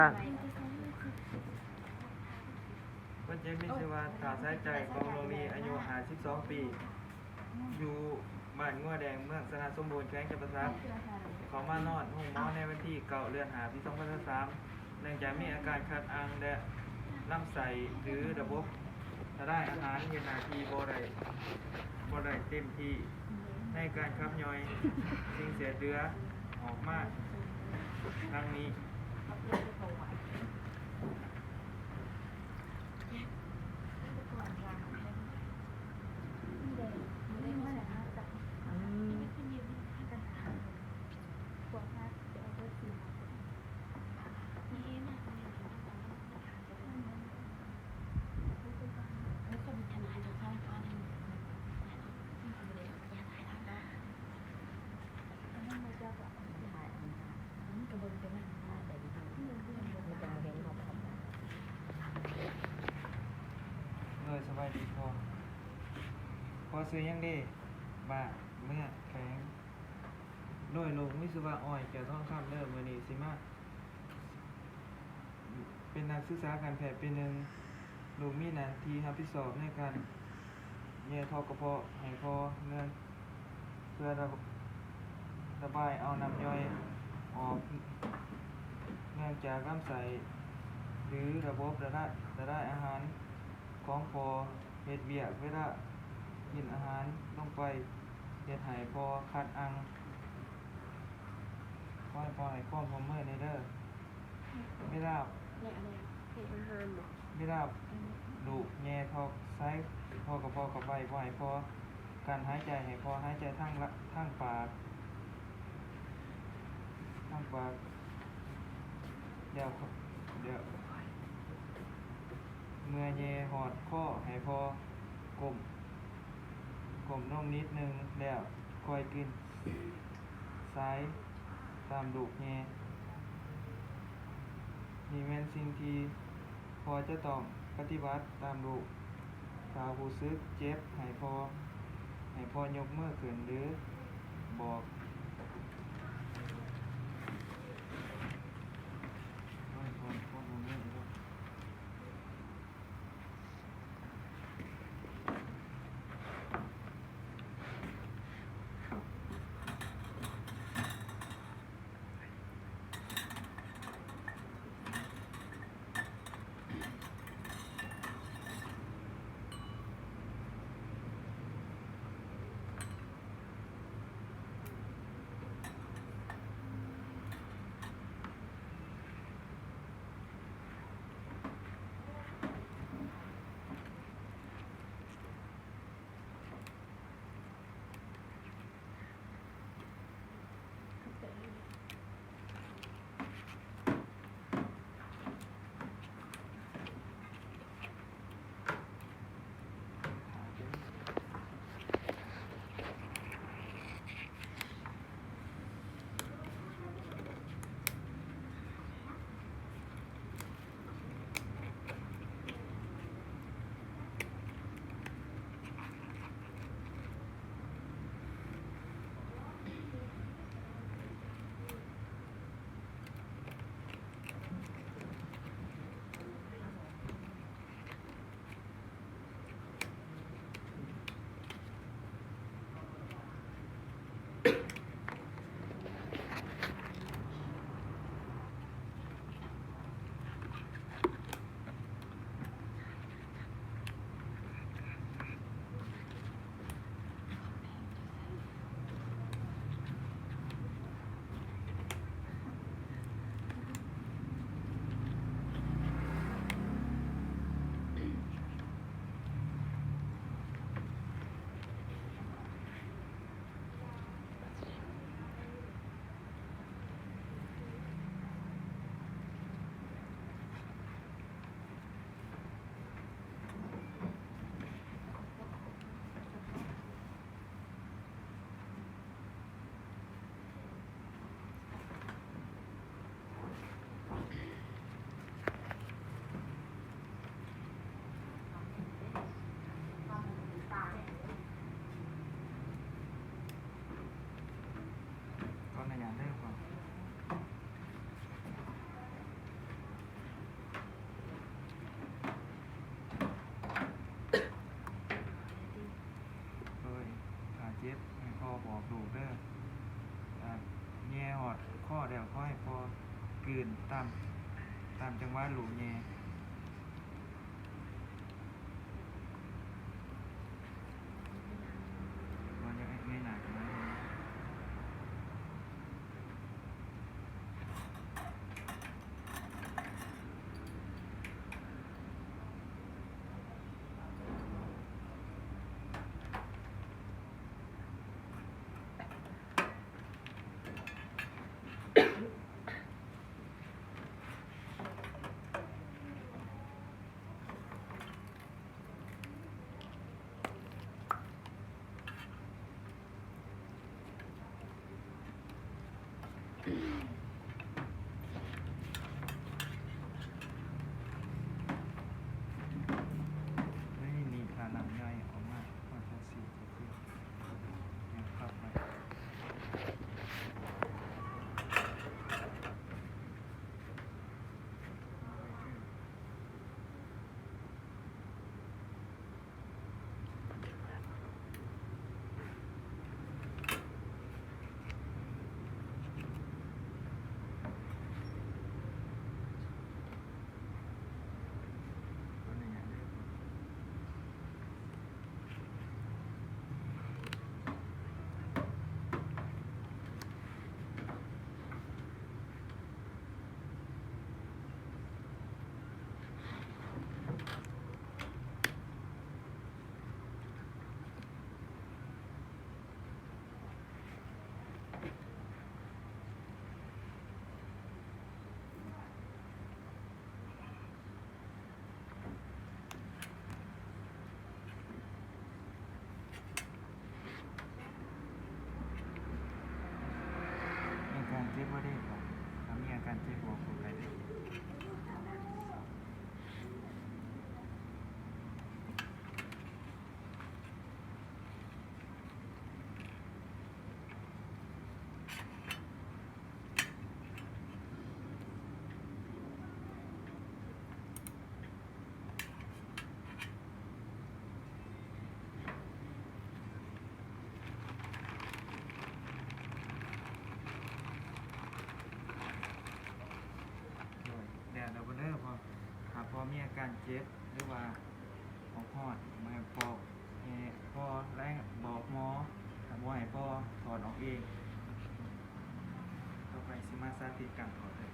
ຄົນເຈັບມີຊື່ວ່າ ທ້າວສາຍໃຈ ກອງໂລລີ ອາຍຸຫ້າສິບສອງປີ ຢູ່ບ້ານງົວແດງ ເມືອງຊະນະສົມບູນ ແຂວງຈຳປາສັກ ເຂົ້າມານອນໂຮງໝໍໃນວັນທີເກົ້າ ເດືອນຫ້າ ປີສອງພັນຊາວສາມ ເນື່ອງຈາກມີອາການຂັດອັ່ງ ແລະ ລຳໄສ້ ຫຼື ລະບົບ ລະບາຍອາຫານເຮັດໜ້າທີ່ບໍ່ໄດ້ ບໍ່ໄດ້ເຕັມທີ່ໃນການຂັບຍ່ອຍສິ່ງເສດເຫຼືອອອກມາດັ່ງນີ້. ໂດຍ ສະບາຍດີພໍ່. ພໍ່ຊື່ຫຍັງເດ? ບ້ານ ເມືອງ ແຂວງ ໂດຍ ລູກມີຊື່ວ່າ ອ້ອຍ ແກ້ວທອງຄຳເດີ. ມື້ນີ້ຊິມາ ເປັນນັກສຶກສາການແພດປີໜຶ່ງ ລູກມີໜ້າທີ່ຮັບຜິດຊອບໃນການແຍ່ທໍ່ກະເພາະໃຫ້ພໍ່ເນື່ອງ ເພື່ອລະ ລະບາຍເອົານ້ຳຍ່ອຍອອກ ເນື່ອງຈາກລຳໄສ້ ຫຼື ລະບົບລະລາຍ ລະລາຍອາຫານຂອງພໍ່ເຮັດວຽກເວລາກິນອາຫານລົງໄປ ເຮັດໃຫ້ພໍ່ຂັດອັ່ງ. ຂໍໃຫ້ພໍ່ໃຫ້ຄວາມຮ່ວມມືແດ່ເດີ. ເວລາ ແລະ ອາຫານ ເວລາລູກແຍ່ທໍ່ໃສ່ທໍ່ກະເພາະເຂົ້າໄປ ບໍ່ໃຫ້ພໍ່ກັ້ນຫາຍໃຈ, ໃຫ້ພໍ່ຫາຍໃຈທາງ ທາງປາກ ທາງປາກ ແລ້ວ ແລ້ວເມື່ອແຍ່ຮອດຄໍ ໃຫ້ພໍ່ກົ້ມ ກົ້ມລົງນິດໜຶ່ງ ແລ້ວຄ່ອຍກືນສາຍຕາມລູກແຍ່. ນີ້ແມ່ນສິ່ງທີ່ພໍ່ຈະຕ້ອງປະຕິບັດຕາມລູກ. ຖ້າຮູ້ສຶກເຈັບໃຫ້ພໍ່ ໃຫ້ພໍ່ຍົກມືຂຶ້ນ ຫຼື ບອກ. ຕາມ ຕາມຈັງຫວະລູກແຍ່ ບໍ່ຢາກໃຫ້ເງີຍໜ້າຂຶ້ນມາ. ເອີຍ ນີ້ຖ້ານ້ຳຍ່ອຍອອກມາ ຮອດຈັກຊີ້ ເຮັດເພື່ອ ແນວພັບໄວ້. ມີອາການເຈັບບໍ່ເດ້? ຖ້າມີອາການເຈັບ ບອກເພິ່ນໄດ້ເດ້. ໂດຍ ແລ້ວ ແລ້ວເດີພໍ່ ຖ້າພໍ່ມີອາການເຈັບ ຫຼືວ່າ ອອກຮອດ ບໍ່ໃຫ້ພໍ່ ໃຫ້ພໍ່ແລະບອກໝໍ ຖ້າບໍ່ໃຫ້ພໍ່ຖອດອອກເອງ. ຕໍ່ໄປຊິມາສາທິດການຖອດເດີ.